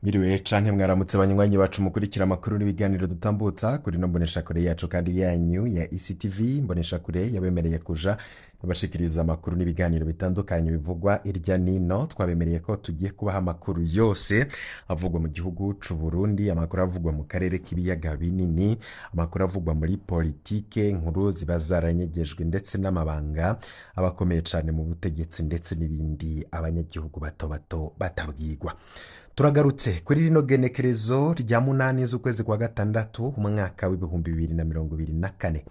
Miriwe canke mwaramutse banywanyi bacu mukurikira amakuru n'ibiganiro dutambutsa kuri no mboneshakure yacu kandi yanyu ya ECTV. Mboneshakure yabemereye kuja ibashikiriza amakuru n'ibiganiro bitandukanye bivugwa irya nino. Twabemereye ko tugiye kubaha amakuru yose avugwa mu gihugu c'u Burundi, amakuru avugwa mu karere k'ibiyaga binini, amakuru avugwa muri politike, inkuru ziba zaranyegejwe ndetse n'amabanga abakomeye cane mu butegetsi ndetse n'ibindi abanyagihugu bato bato batabwirwa. Turagarutse kuri rino genekerezo rya 8 z'ukwezi kwa gatandatu umwaka w'2024.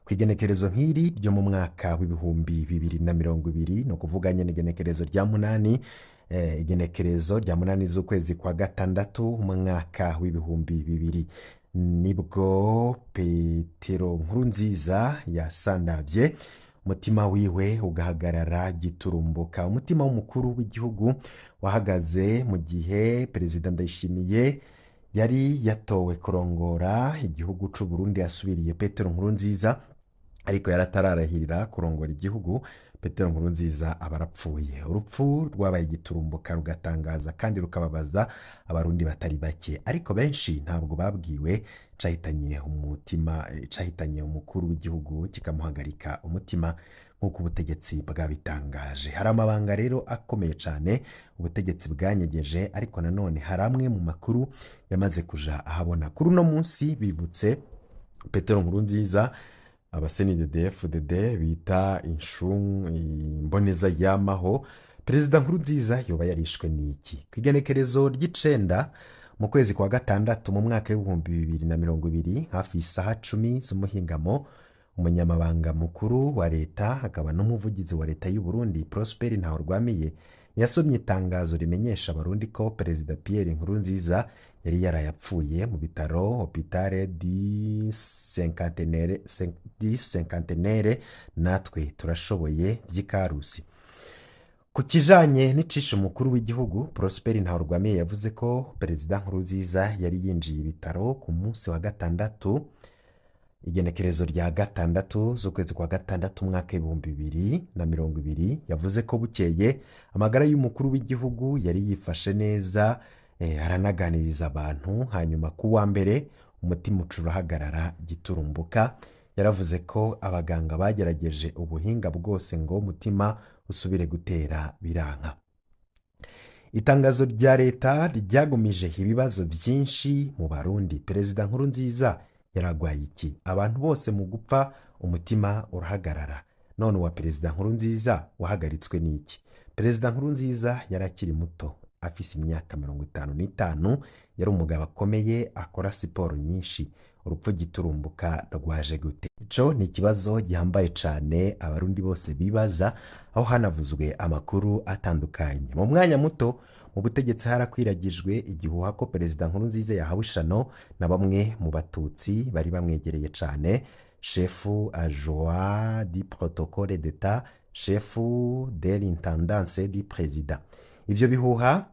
Ku igenekerezo nk'iri ryo mu mwaka w'2020, ni ukuvuga nyene igenekerezo rya 8, igenekerezo rya 8 z'ukwezi kwa gatandatu umwaka w'2000, nibwo Petero Nkurunziza yasandavye, umutima wiwe ugahagarara giturumbuka. Umutima w'umukuru w'igihugu wahagaze mu gihe Perezida Ndayishimiye yari yatowe kurongora igihugu c'u Burundi asubiriye Petero Nkurunziza, ariko yaratararahirira kurongora igihugu. Petero Nkurunziza aba arapfuye. Urupfu rwabaye igiturumbuka, rugatangaza kandi rukababaza abarundi batari bake, ariko benshi ntabwo babwiwe cahitanye umutima, cahitanye umukuru w'igihugu kikamuhagarika umutima nk'uko ubutegetsi bwabitangaje. Hari amabanga rero akomeye cane ubutegetsi bwanyegeje, ariko nanone hari amwe mu makuru yamaze kuja ahabona. Kuri uno munsi bibutse Petero Nkurunziza abasenidede bita imboneza yamaho. Perezida Nkurunziza yoba yarishwe n'iki? Ku igenekerezo ry'icenda mu kwezi kwa gatandatu mu mwaka w'2020, hafi isaha 10 z'umuhingamo, umunyamabanga mukuru wa leta akaba n'umuvugizi wa leta y'u Burundi Prosper Ntahorwamiye yasomye itangazo rimenyesha abarundi ko Perezida Pierre Nkurunziza yari yarayapfuye mu bitaro Hôpital du Cinquantenaire natwe turashoboye vy'Ikarusi. Ku kijanye n'icisha umukuru w'igihugu, Prosper Ntahorwamiye yavuze ko Perezida Nkurunziza yari yinjiye ibitaro ku munsi wa gatandatu, igenekerezo rya 6 z'ukwezi kwa gatandatu umwaka w'2020. Yavuze ko bukeye amagara y'umukuru w'igihugu yari yifashe neza, aranaganiriza abantu, hanyuma ku wa mbere umutima uca urahagarara giturumbuka. Yaravuze ko abaganga bagerageje ubuhinga bwose ngo umutima usubire gutera, biranka. Itangazo rya leta ryagumije ibibazo vyinshi mu Barundi. Perezida Nkurunziza yaragwaye iki? Abantu bose mu gupfa umutima urahagarara, none uwa Perezida Nkurunziza wahagaritswe n'iki? Perezida Nkurunziza yarakiri muto, afise imyaka 55, yari umugabo akomeye, akora siporo nyinshi. Urupfu giturumbuka rwaje gute? Ico ni ikibazo gihambaye cane abarundi bose bibaza, aho hanavuzwe amakuru atandukanye. Mu mwanya muto mu butegetsi harakwiragijwe igihuha ko Perezida Nkurunziza yahawe ishano na bamwe mu batutsi bari bamwegereye cane, chef adjoint du protocole d'État, chef de l'intendance du président. Ivyo bihuha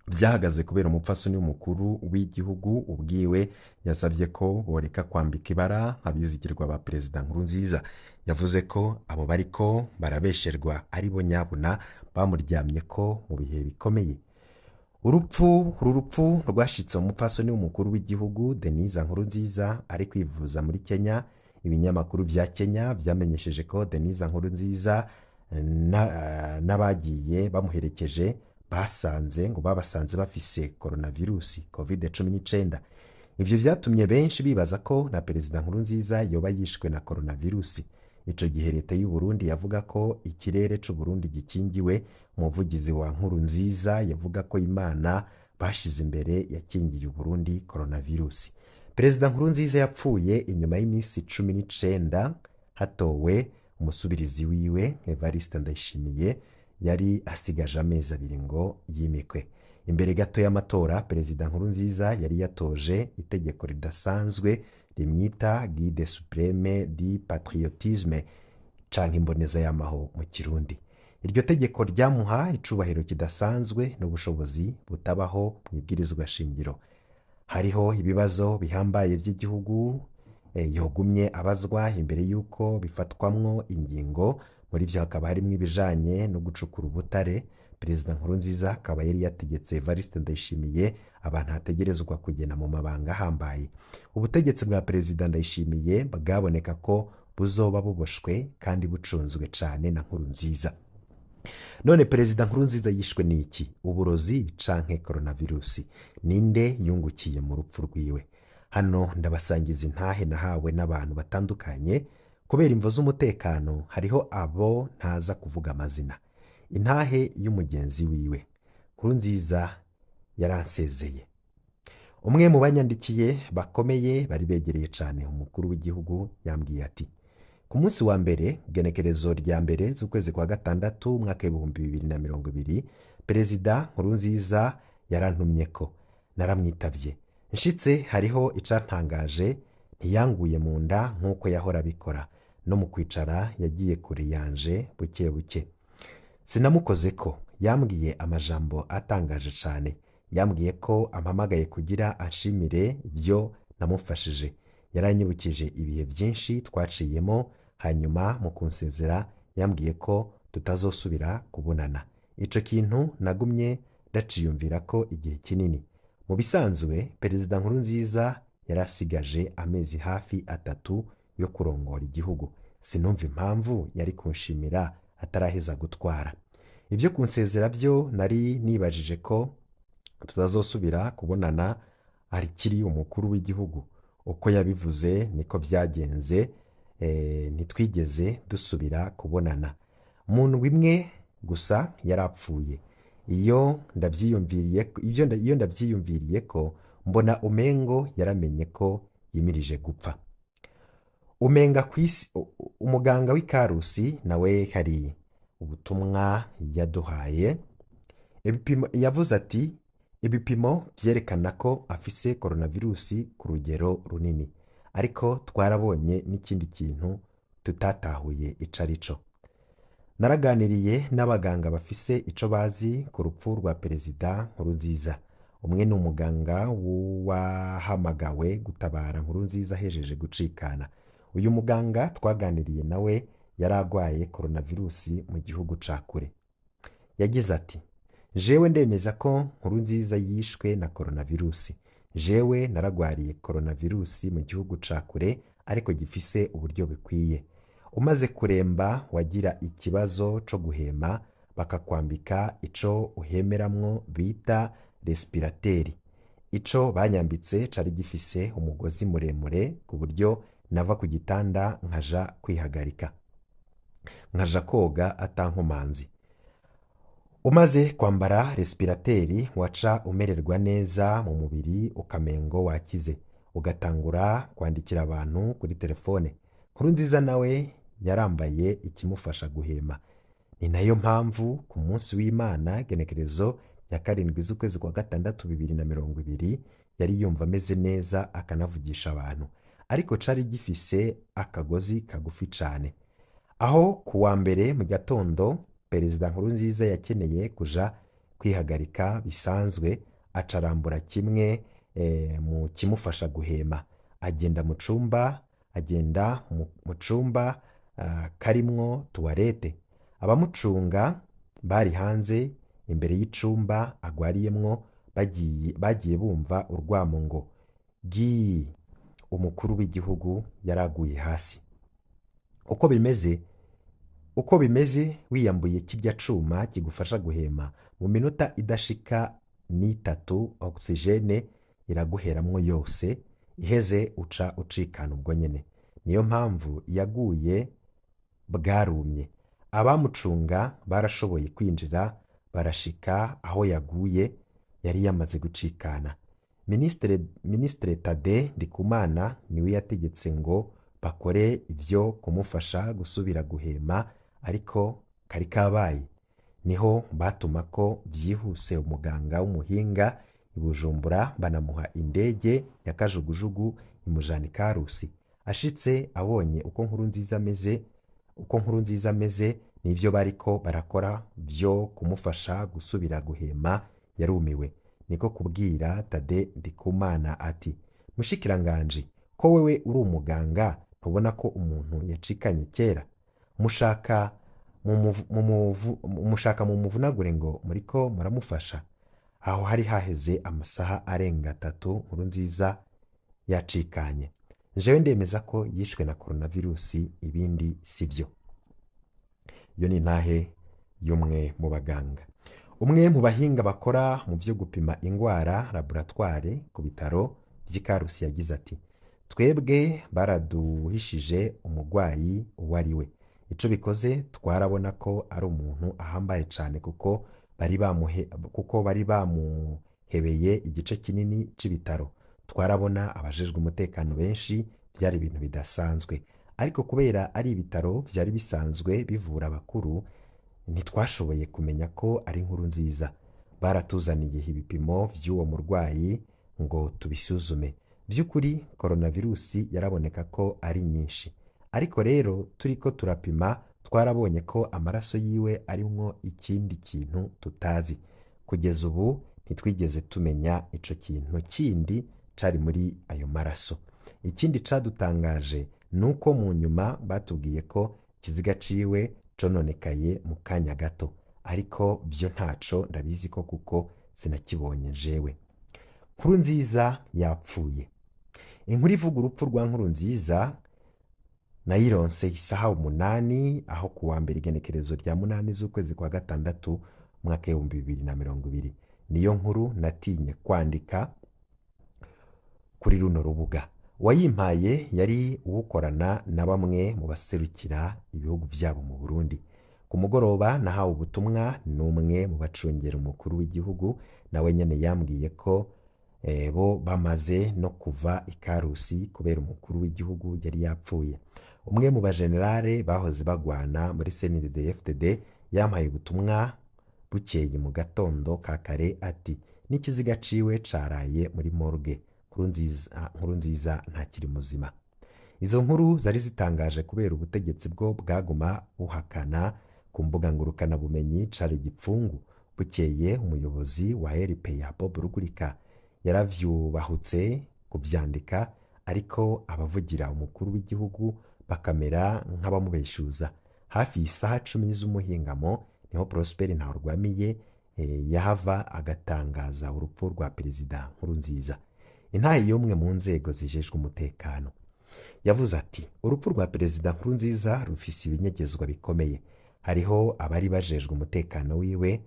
vyahagaze kubera umupfasoni w'umukuru w'igihugu ubwiwe yasavye ko boreka kwambika ibara abizigirwa ba Perezida Nkurunziza. Yavuze ko abo bariko barabesherwa ari bo nyabuna bamuryamye ko mu bihe bikomeye. Urupfu uru rupfu rwashitse umupfasoni w'umukuru w'igihugu Denise Nkurunziza ari kwivuza muri Kenya. Ibinyamakuru vya Kenya vyamenyesheje ko Denise Nkurunziza n'abagiye bamuherekeje basanze ngo babasanze bafise coronavirus COVID-19. Ivyo vyatumye benshi bibaza ko na Perezida Nkurunziza yoba yishwe na coronavirus. Ico gihe leta y'u Burundi yavuga ko ikirere c'u Burundi gikingiwe. Umuvugizi wa Nkurunziza yavuga ko Imana bashize imbere yakingiye u Burundi coronavirus. Perezida Nkurunziza yapfuye inyuma y'iminsi 19 hatowe umusubirizi wiwe Evariste Ndayishimiye, yari asigaje amezi 2 ngo yimikwe. Imbere gato y'amatora, Perezida Nkurunziza yari yatoje itegeko ridasanzwe rimwita Guide Supreme du Patriotisme canke imboneza y'amaho mu Kirundi. Iryo tegeko ryamuha icubahiro kidasanzwe n'ubushobozi butabaho mu ibwirizwa shingiro. Hariho ibibazo bihambaye vy'igihugu yogumye abazwa imbere y'uko bifatwamwo ingingo. Muri vyo hakaba harimwo ibijanye no gucukura ubutare. Perezida Nkurunziza akaba yari yategetse Evariste Ndayishimiye abantu hategerezwa kugena mu mabanga ahambaye. Ubutegetsi bwa Perezida Ndayishimiye bwaboneka ko buzoba buboshwe kandi bucunzwe cane na Nkurunziza. None Perezida Nkurunziza yishwe n'iki? Uburozi canke coronavirusi? Ninde yungukiye mu rupfu rwiwe? Hano ndabasangiza intahe nahawe n'abantu batandukanye. Kubera imvo z'umutekano hariho abo ntaza kuvuga amazina. Intahe y'umugenzi wiwe Nkurunziza yaransezeye. Umwe mu banyandikiye bakomeye bari begereye cane umukuru w'igihugu yambwiye ati: ku munsi wa mbere, genekerezo rya mbere z'ukwezi kwa gatandatu umwaka 2020, Perezida Nkurunziza yarantumye ko naramwitavye. Nshitse hariho icantangaje, ntiyanguye mu nda nk'uko yahora abikora, no mu kwicara yagiye kure yanje buke buke. Sinamukoze ko yambwiye amajambo atangaje cane. Yambwiye ko ampamagaye kugira anshimire ibyo namufashije. Yaranyibukije ibihe byinshi twaciyemo, hanyuma mu kunsezera yambwiye ko tutazosubira kubonana. Ico kintu nagumye ndaciyumvira ko igihe kinini. Mu bisanzwe Perezida Nkurunziza yarasigaje amezi hafi 3 yo kurongora igihugu. Sinumva impamvu yari kunshimira ataraheza gutwara. Ivyo kunsezera byo nari nibajije ko tutazosubira kubonana arikiri umukuru w'igihugu. Uko yabivuze niko vyagenze, ntitwigeze dusubira kubonana. Umuntu wimwe gusa yarapfuye. Iyo ndavyiyumviriye ko mbona umengo yaramenye ko yimirije gupfa. Umenga kwisi umuganga w'Ikarusi nawe hari ubutumwa yaduhaye. Ibipimo yavuze ati: ibipimo vyerekana ko afise coronavirusi ku rugero runini, ariko twarabonye n'ikindi kintu tutatahuye icarico. Naraganiriye n'abaganga bafise ico bazi ku rupfu rwa Perezida Nkurunziza. Umwe ni umuganga wahamagawe gutabara Nkurunziza ahejeje gucikana. Uyu muganga twaganiriye nawe yaragwaye coronavirusi mu gihugu ca kure. Yagize ati: jewe ndemeza ko Nkurunziza yishwe na coronavirusi. Jewe naragwariye coronavirusi mu gihugu ca kure, ariko gifise uburyo bukwiye. Umaze kuremba wagira ikibazo co guhema, bakakwambika ico uhemeramwo bita respirateri. Ico banyambitse cari gifise umugozi muremure ku buryo nava ku gitanda nkaja kwihagarika, nkaja koga atankomanzi. Umaze kwambara respirateri waca umererwa neza mu mubiri, ukamengo wakize, ugatangura kwandikira abantu kuri telefone. Nkurunziza nawe yarambaye ikimufasha guhema. Ni nayo mpamvu ku munsi w'Imana genekerezo ya 7 z'ukwezi kwa gatandatu 2020 yari yumva ameze neza akanavugisha abantu, ariko cari gifise akagozi kagufi cane. Aho kuwa mbere mu gatondo Perezida Nkurunziza yakeneye kuja kwihagarika bisanzwe, acarambura kimwe mu kimufasha guhema, agenda mu cumba, agenda mu cumba karimwo tuwarete. Abamucunga bari hanze imbere y'icumba agwariyemwo, bagiye bumva urwamo ngo gi, umukuru w'igihugu yaraguye hasi. Uko bimeze wiyambuye kirya cuma kigufasha guhema, mu minota idashika n'3 oxygene iraguheramwo yose, iheze uca ucikana ubwo nyene. Niyo mpamvu yaguye bwarumye. Abamucunga barashoboye kwinjira barashika aho yaguye, yari yamaze gucikana. Ministre Tade Ndikumana niwe yategetse ngo bakore ivyo kumufasha gusubira guhema, ariko kari kabaye. Niho batuma ko vyihuse umuganga w'umuhinga i Bujumbura, banamuha indege ya kajugujugu imujana Ikarusi. Ashitse abonye uko Nkurunziza ameze n'ivyo bariko barakora vyo kumufasha gusubira guhema, yarumiwe. Niko kubwira Tade Ndikumana ati: mushikiranganje, ko wewe uri umuganga ntubona ko umuntu yacikanye kera? Mushaka Mushaka mumuvunagure ngo muriko muramufasha. Aho hari haheze amasaha arenga 3 Nkurunziza yacikanye. Jewe ndemeza ko yishwe na coronavirusi, ibindi sivyo. Iyo ni intahe y'umwe mu baganga. Umwe mu bahinga bakora mu byo gupima ingwara laboratoire ku bitaro vy'i Karusi yagize ati: twebwe baraduhishije umugwayi uwo ari we. Ico bikoze twarabona ko ari umuntu ahambaye cane, kuko bari bamuhebeye igice kinini c'ibitaro. Twarabona abajejwe umutekano benshi, byari ibintu bidasanzwe. Ariko kubera ari ibitaro vyari bisanzwe bivura abakuru, ntitwashoboye kumenya ko ari inkuru nziza. Baratuzaniye ibipimo vy'uwo murwayi ngo tubisuzume. Vy'ukuri coronavirusi yaraboneka ko ari nyinshi. Ariko rero turiko turapima twarabonye ko amaraso yiwe arimwo ikindi kintu tutazi. Kugeza ubu ntitwigeze tumenya ico kintu kindi cari muri ayo maraso. Ikindi cadutangaje nuko mu nyuma batubwiye ko ikiziga ciwe cononekaye mu kanya gato, ariko vyo ntaco ndabizi ko kuko sinakibonye jewe. Nkurunziza yapfuye. Inkuru ivuga urupfu rwa Nkurunziza nayironse isaha 8 aho kuwa mbere igenekerezo rya 8 z'ukwezi kwa gatandatu mwaka 2020. Niyo nkuru natinye kwandika kuri runo rubuga. Wayimpaye yari uwukorana na bamwe mu baserukira ibihugu vyabo mu Burundi. Ku mugoroba nahawe ubutumwa n'umwe mu bacungera umukuru w'igihugu, nawe nyene yambwiye ko bo bamaze no kuva i Karusi kubera umukuru w'igihugu yari yapfuye. Umwe mu bajenerale bahoze bagwana muri CNDD-FDD yampaye ubutumwa bukeye mu gatondo ka kare ati: n'ikiziga ciwe caraye muri morgue, Nkurunziza ntakiri muzima. Izo nkuru zari zitangaje kubera ubutegetsi bwo bwaguma buhakana ku mbuga ngurukana bumenyi cari igipfungu. Bukeye umuyobozi wa RPA Bob Rugurika yaravyubahutse kuvyandika, ariko abavugira umukuru w'igihugu bakamera nk'abamubeshuza. Hafi isaha 10 z'umuhingamo niho Prosper Ntawurwamiye yahava agatangaza urupfu rwa Perezida Nkurunziza. Intahe y'umwe mu nzego zijejwe umutekano yavuze ati: urupfu rwa Perezida Nkurunziza rufise ibinyegezwa bikomeye. Hariho abari bajejwe umutekano wiwe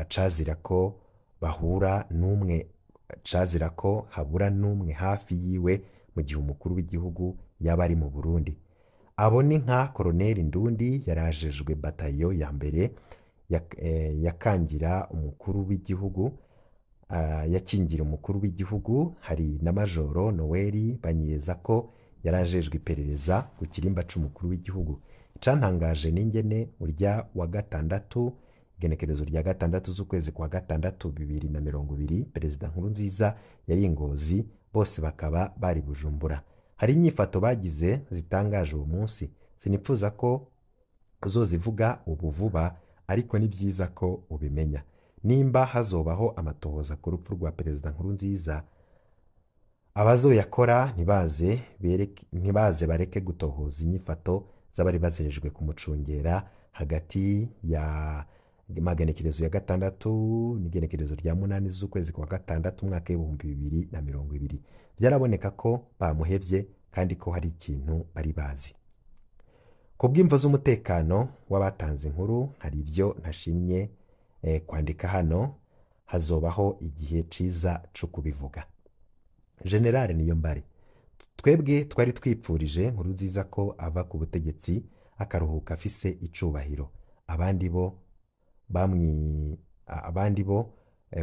cazira ko bahura n'umwe, cazira ko habura n'umwe hafi yiwe mu gihe umukuru w'igihugu yaba ari mu Burundi. Abo ni nka Colonel Ndundi yarajejwe batayo ya mbere yakangira umukuru w'igihugu, yakingira umukuru w'igihugu. Hari na Majoro Noel Banyeza ko yarajejwe iperereza ku kirimba c'umukuru w'igihugu. Cantangaje n'ingene urya wa gatandatu, igenekerezo rya 6 z'ukwezi kwa 6 2020, Perezida Nkurunziza yari i Ngozi, bose bakaba bari Bujumbura. Hari inyifato bagize zitangaje uwo munsi. Sinipfuza ko uzozivuga ubu vuba, ariko ni vyiza ko ubimenya. Nimba hazobaho amatohoza ku rupfu rwa Perezida Nkurunziza, abazoyakora ntibaze bareke gutohoza inyifato z'abari bazerejwe kumucungera hagati ya magenekerezo ya 6 n'igenekerezo rya 8 z'ukwezi kwa 6 umwaka 2020. Byaraboneka ko bamuhevye kandi ko hari ikintu bari bazi. Kubw'imvo z'umutekano w'abatanze inkuru, hari ibyo ntashimye kwandika hano, hazobaho igihe ciza co kubivuga. General Niyombare: twebwe twari twipfurije Nkurunziza ko ava ku butegetsi akaruhuka afise icubahiro. Abandi bo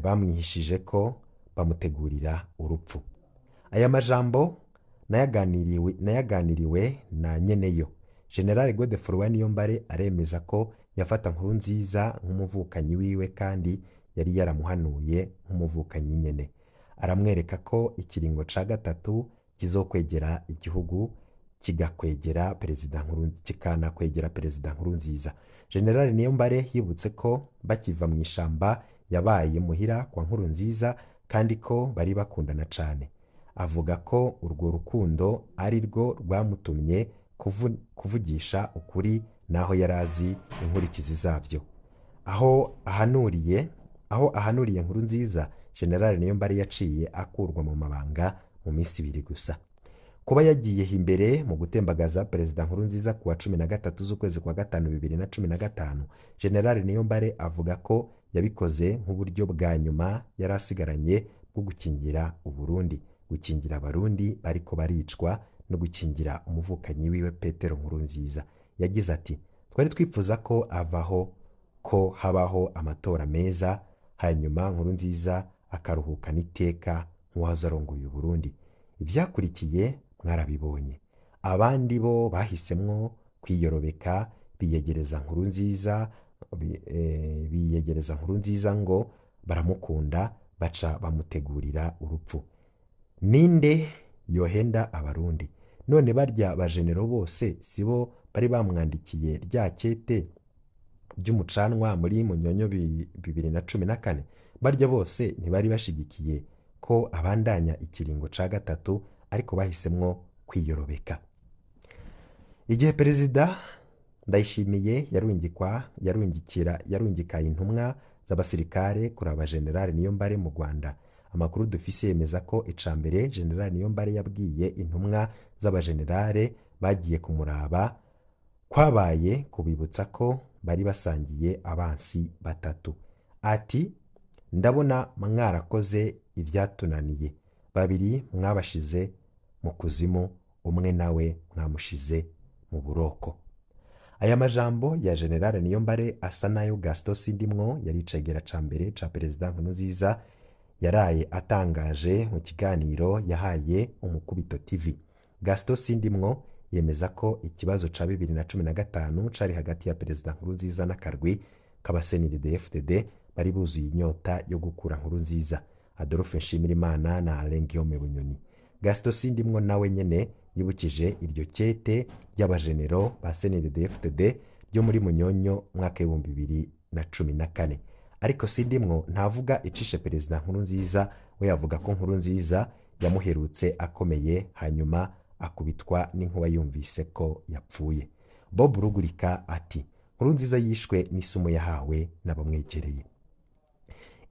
bamwihishije ko bamutegurira urupfu. Aya majambo nayaganiriwe na nyeneyo. General Godefroid Niyombare aremeza ko yafata Nkurunziza nk'umuvukanyi wiwe kandi yari yaramuhanuye nk'umuvukanyi nyene. Aramwereka ko ikiringo ca 3 kizokwegera igihugu kigakwegera Perezida Nkurunziza, kikanakwegera Perezida Nkurunziza. General Niyombare yibutse ko bakiva mu ishamba yabaye muhira kwa Nkurunziza kandi ko bari bakundana cane. Avuga ko urwo rukundo ari rwo rwamutumye kuvugisha ukuri naho yarazi inkurikizi zavyo. Aho ahanuriye Nkurunziza, General Niyombare yaciye akurwa mu mabanga mu minsi ibiri gusa. Kuba yagiye imbere mu gutembagaza Perezida Nkurunziza kuwa 13 z'ukwezi kwa gatanu 2015, General Niyombare avuga ko yabikoze nk'uburyo bwa nyuma yari asigaranye bwo gukingira Uburundi, gukingira Abarundi bariko baricwa no gukingira umuvukanyi wiwe Petero Nkurunziza. Yagize ati: "Twari twifuza ko avaho, ko habaho amatora meza, hanyuma Nkurunziza akaruhukana iteka nk'uwahoze arongoye Uburundi. Ivyakurikiye mwarabibonye. Abandi bo bahisemwo kwiyorobeka, biyegereza Nkurunziza, biyegereza Nkurunziza ngo baramukunda, baca bamutegurira urupfu. Ninde yohenda Abarundi? None barya bajenero bose sibo bari bamwandikiye rya kete ry'umucanwa muri Munyonyo 2014? Barya bose ntibari bashigikiye ko abandanya ikiringo ca gatatu, ariko bahisemwo kwiyorobeka." Igihe Perezida Ndayishimiye yarungikwa yarungikira yarungika intumwa z'abasirikare kuraba General Niyombare mu Rwanda, amakuru dufise yemeza ko icambere General Niyombare yabwiye intumwa z'abagenerale bagiye kumuraba kwabaye kubibutsa ko bari basangiye abansi batatu. Ati: "Ndabona mwarakoze ibyatunaniye, babiri mwabashize mu kuzimu, umwe nawe mwamushize mu buroko." Aya majambo ya General Niyombare asa nayo Gaston Sindimwo, yari icegera ca mbere ca Perezida Nkurunziza, yaraye atangaje mu kiganiro yahaye Umukubito TV. Gaston Sindimwo yemeza ko ikibazo ca 2015 cari hagati ya Perezida Nkurunziza n'akarwi k'aba CNDD-FDD bari buzuye inyota yo gukura Nkurunziza, Adolphe Nshimirimana na Alain Guillaume Bunyoni. Gaston Sindimwo nawe nyene yibukije iryo kete ry'abajenero ba CNDD-FDD ryo muri Munyonyo mwaka 2014. Ariko Sindimwo ntavuga icishe Perezida Nkurunziza, we yavuga ko Nkurunziza yamuherutse akomeye, hanyuma akubitwa n'inkuba yumvise ko yapfuye. Bob Rugurika ati: "Nkurunziza yishwe n'isumu yahawe n'abamwegereye."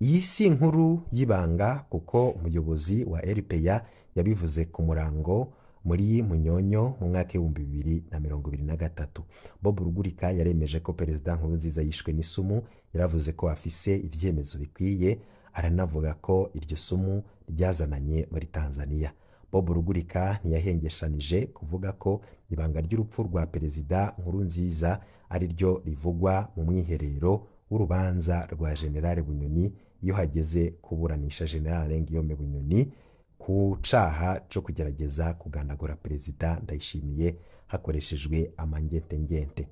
Iyi si inkuru y'ibanga, kuko umuyobozi wa RPA yabivuze ku murango muri Munyonyo mu mwaka 2023. Bob Rugurika yaremeje ko Perezida Nkurunziza yishwe n'isumu. Yaravuze ko afise ivyemezo bikwiye, aranavuga ko iryo sumu ryazananye muri Tanzania. Bob Rugurika ntiyahengeshanije kuvuga ko ibanga ry'urupfu rwa Perezida Nkurunziza ari ryo rivugwa mu mwiherero w'urubanza rwa General Bunyoni iyo hageze kuburanisha General Guillaume Bunyoni ku caha co kugerageza kugandagura Perezida Ndayishimiye hakoreshejwe amangentengente.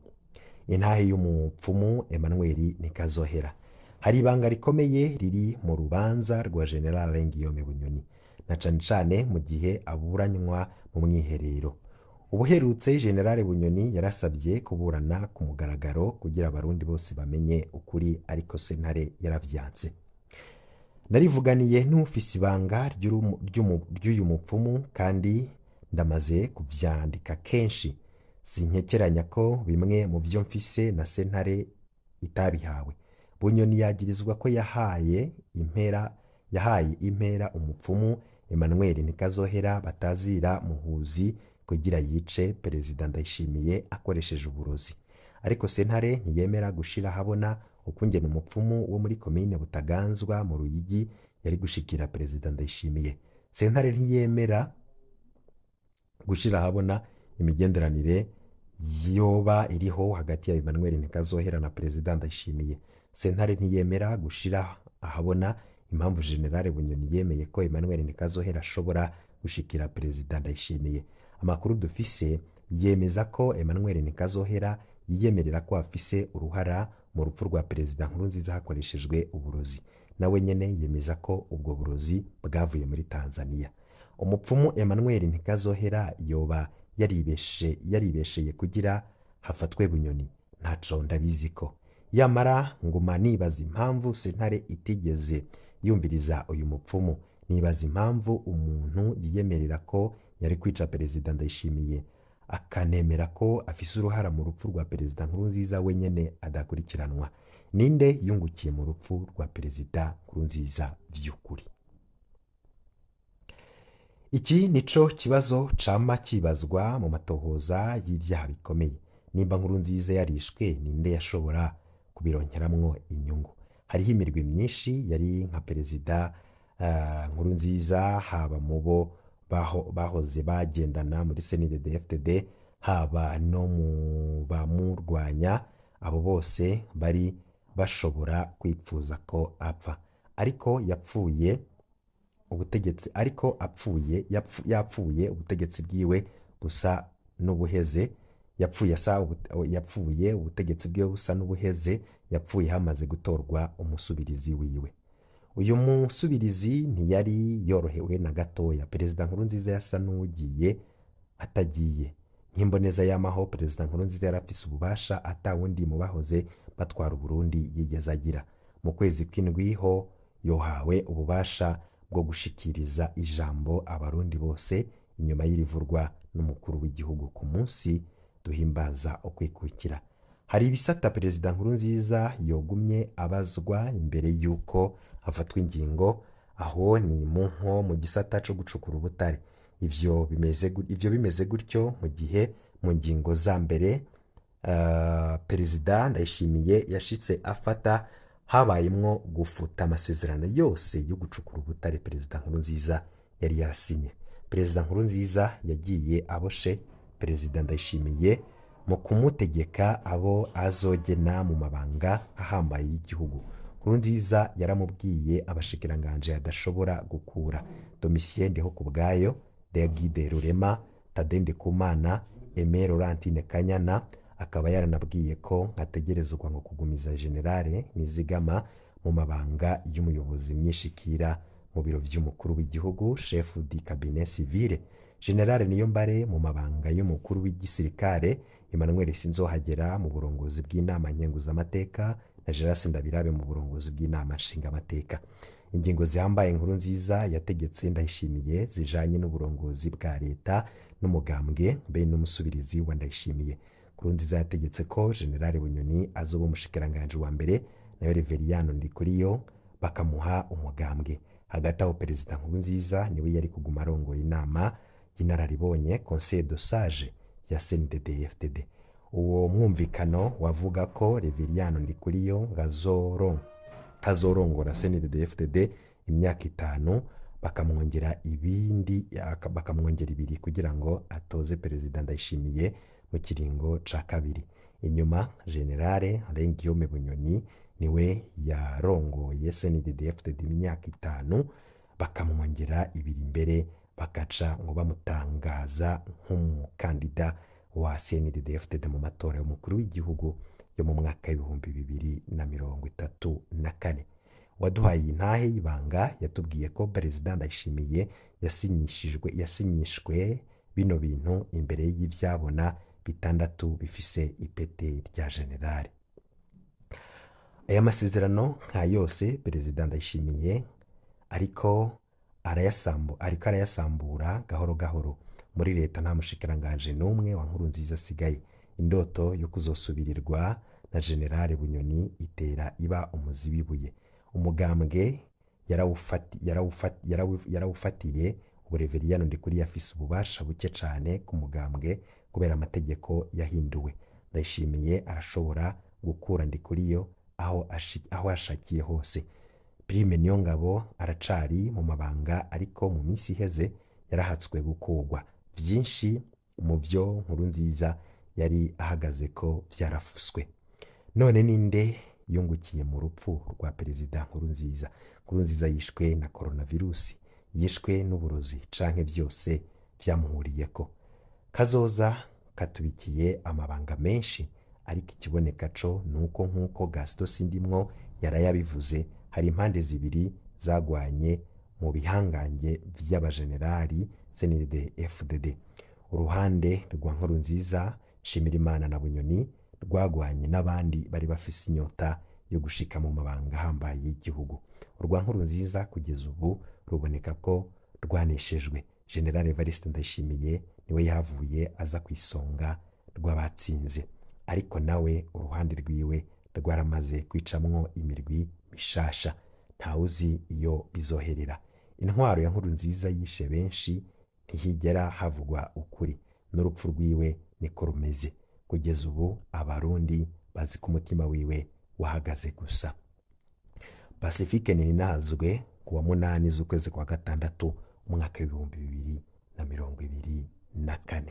Intahe y'umupfumu Emmanuel Nikazohera: hari ibanga rikomeye riri mu rubanza rwa General Guillaume Bunyoni, na cane cane mu gihe aburanywa mu mwiherero. Ubuherutse General Bunyoni yarasabye kuburana ku mugaragaro kugira Abarundi bose bamenye ukuri, ariko sentare yaravyanse. "Narivuganiye n'ufise ibanga ry'uyu mupfumu, kandi ndamaze kuvyandika kenshi. Sinkekeranya ko bimwe mu vyo mfise na sentare itabihawe." Bunyoni yagirizwa ko yahaye impera umupfumu Emmanuel Ntikazohera batazira Muhuzi kugira yice Perezida Ndayishimiye akoresheje uburozi. Ariko sentare ntiyemera gushira habona ukungena umupfumu wo muri komine Butaganzwa mu Ruyigi yari gushikira Perezida Ndayishimiye. Sentare ntiyemera gushira habona imigenderanire yoba iriho hagati ya Emmanuel Ntikazohera na Perezida Ndayishimiye. Sentare ntiyemera gushira ahabona impamvu General Bunyoni yemeye ko Emmanuel Ntikazohera ashobora gushikira Perezida Ndayishimiye. Amakuru dufise yemeza ko Emmanuel Ntikazohera yiyemerera ko afise uruhara mu rupfu rwa Perezida Nkurunziza hakoreshejwe uburozi. Nawe nyene yemeza ko ubwo burozi bwavuye muri Tanzania. Umupfumu Emmanuel Ntikazohera yoba yaribesheye kugira hafatwe Bunyoni? Ntaco ndabizi ko. Yamara nguma nibaza impamvu sentare itigeze yumviriza uyu mupfumu. Nibaza impamvu umuntu yiyemerera ko yari kwica Perezida Ndayishimiye akanemera ko afise uruhara mu rupfu rwa Perezida Nkurunziza wenyene adakurikiranwa? Ninde yungukiye mu rupfu rwa Perezida Nkurunziza vy'ukuri? Iki nico kibazo cama kibazwa mu matohoza y'ivyaha bikomeye. Nimba Nkurunziza yarishwe, ninde yashobora kubironkeramwo inyungu? Hariho imirwi myinshi yari nka Perezida Nkurunziza, haba mu bo bahoze bagendana muri CNDD-FDD, haba no mu bamurwanya. Abo bose bari bashobora kwipfuza ko apfa, ariko yapfuye ubutegetsi, ariko apfuye yapfuye ubutegetsi bwiwe busa n'ubuheze. Yapfuye asa yapfuye ubutegetsi bwiwe busa n'ubuheze. Yapfuye hamaze gutorwa umusubirizi wiwe. Uyu musubirizi ntiyari yorohewe na gatoya. Perezida Nkurunziza yasa n'ugiye atagiye. Nk'imboneza y'amaho, Perezida Nkurunziza yari afise ububasha ata wundi mu bahoze batwara Uburundi yigeze agira. Mu kwezi kw'indwi ho yohawe ububasha bwo gushikiriza ijambo Abarundi bose inyuma y'irivurwa n'umukuru w'igihugu ku munsi duhimbaza ukwikukira. Hari ibisata Perezida Nkurunziza yogumye abazwa imbere y'uko hafatwa ingingo. Aho ni mu nko mu gisata co gucukura ubutare. Ivyo bimeze gutyo mu gihe mu ngingo za mbere Perezida Ndayishimiye yashitse afata habayemwo gufuta amasezerano yose yo gucukura ubutare Perezida Nkurunziza yari yarasinye. Perezida Nkurunziza yagiye aboshe Perezida Ndayishimiye mu kumutegeka abo azogena mu mabanga ahambaye y'igihugu. Nkurunziza yaramubwiye abashikiranganje adashobora gukura: Domitien Ndihokubwayo, Deagide Rurema, Tade Ndikumana, Aimé Laurentine Kanyana. Akaba yaranabwiye ko ategerezwa ngo kugumiza Generale Nizigama mu mabanga y'umuyobozi mwishikira mu biro vy'umukuru w'igihugu, chef du cabinet civil, Generale Niyombare mu mabanga y'umukuru w'igisirikare, Emmanuel Sinzohagera mu burongozi bw'inama nkenguzamateka na Gerard Ndabirabe mu burongozi bw'inama nshingamateka. Ingingo zihambaye Nkurunziza yategetse Ndayishimiye zijanye n'uburongozi bwa leta n'umugambwe be n'umusubirizi wa Ndayishimiye. Nkurunziza yategetse ko Generale Bunyoni azoba umushikiranganji wa mbere, nayo Reveriyano Ndikuriyo bakamuha umugambwe. Hagati aho Perezida Nkurunziza niwe yari kuguma arongoye inama y'inararibonye, Conseil de Sage ya CNDD-FDD. Uwo mwumvikano wavuga ko Reveriyano Ndikuriyo azorongora CNDD-FDD imyaka 5, bakamwongera ibindi, bakamwongera 2 kugira ngo atoze Perezida Ndayishimiye mu kiringo ca kabiri. Inyuma Generale Alain Guillaume Bunyoni niwe yarongoye CNDD-FDD imyaka 5, bakamwongera 2 imbere, bakaca ngo bamutangaza nk'umukandida wa CNDD-FDD mu matora y'umukuru w'igihugu yo mu mwaka w'2034. Waduhaye intahe y'ibanga yatubwiye ko Perezida Ndayishimiye yasinyishwe bino bintu imbere y'ivyabona 6 bifise ipete rya generale. Aya masezerano nka yose Perezida Ndayishimiye ariko arayasambura gahoro gahoro. Muri leta nta mushikiranganje n'umwe wa Nkurunziza asigaye. Indoto yo kuzosubirirwa na Generale Bunyoni itera iba umuzibibuye. Umugambwe yarawufatiye ubureveriyano Ndikuriyo afise ububasha buke cane ku mugambwe kubera amategeko yahinduwe. Ndayishimiye arashobora gukura Ndikuriyo aho ashakiye hose. Prime Niyongabo aracari mu mabanga, ariko mu minsi iheze yarahatswe gukugwa. Vyinshi mu vyo Nkurunziza yari ahagaze ko vyarafuswe. None ninde yungukiye mu rupfu rwa Perezida Nkurunziza? Nkurunziza yishwe na coronavirus, yishwe n'uburozi canke vyose vyamuhuriyeko. Kazoza katubikiye amabanga menshi, ariko ikiboneka co nuko nkuko Gaston Sindimwo yarayabivuze, hari impande zibiri zagwanye mu bihangange vy'abagenerali CNDD-FDD. Uruhande rwa Nkurunziza, Nshimirimana na Bunyoni rwagwanye n'abandi bari bafise inyota yo gushika mu mabanga ahambaye y'igihugu. Urwa Nkurunziza kugeza ubu ruboneka ko rwaneshejwe. General Evariste Ndayishimiye Niwe yahavuye aza ku isonga rw'abatsinze, ariko nawe uruhande rwiwe rwaramaze kwicamwo imirwi mishasha. Ntawuzi iyo bizoherera. Intwaro ya Nkurunziza yishe benshi, ntihigera havugwa ukuri. N'urupfu rwiwe niko rumeze. Kugeza ubu Abarundi bazi ko umutima wiwe wahagaze gusa. Pacifique Nininahazwe, ku wa 8 z'ukwezi kwa gatandatu, umwaka w'2024.